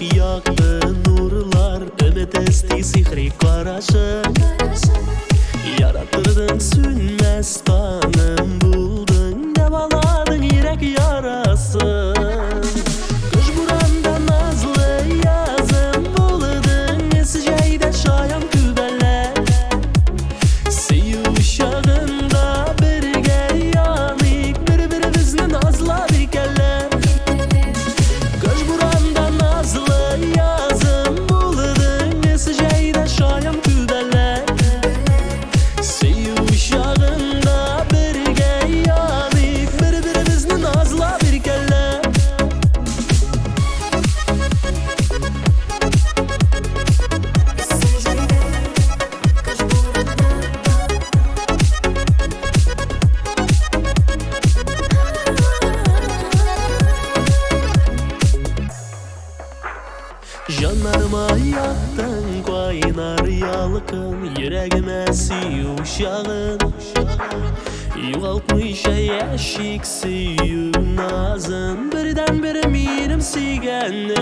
Якты нурлар, өмет өсти сихри карашың. Яраттырдың, сүнмәс таңым булдың, дәваладың йөрәк ярасын. Кыш буранда назлы язым булдың, эссе җәйдә шаян күбәләк. Сөю учагында бергә яныйк, бер-беребезне назлап иркәләп. Кыш буранда назлы язым булдың, эссе җәйдә шаян күбәләк. Сөю учагында бергә яныйк, бер-беребезне назлап иркәләп. Эссе җәйдә, кыш буранда. Җаннарыма яктың кайнар ялкын, йөрәгемә сөю учагын. Югалтмыйча яшик сөю назын, бердәнбер минем сөйгәнем.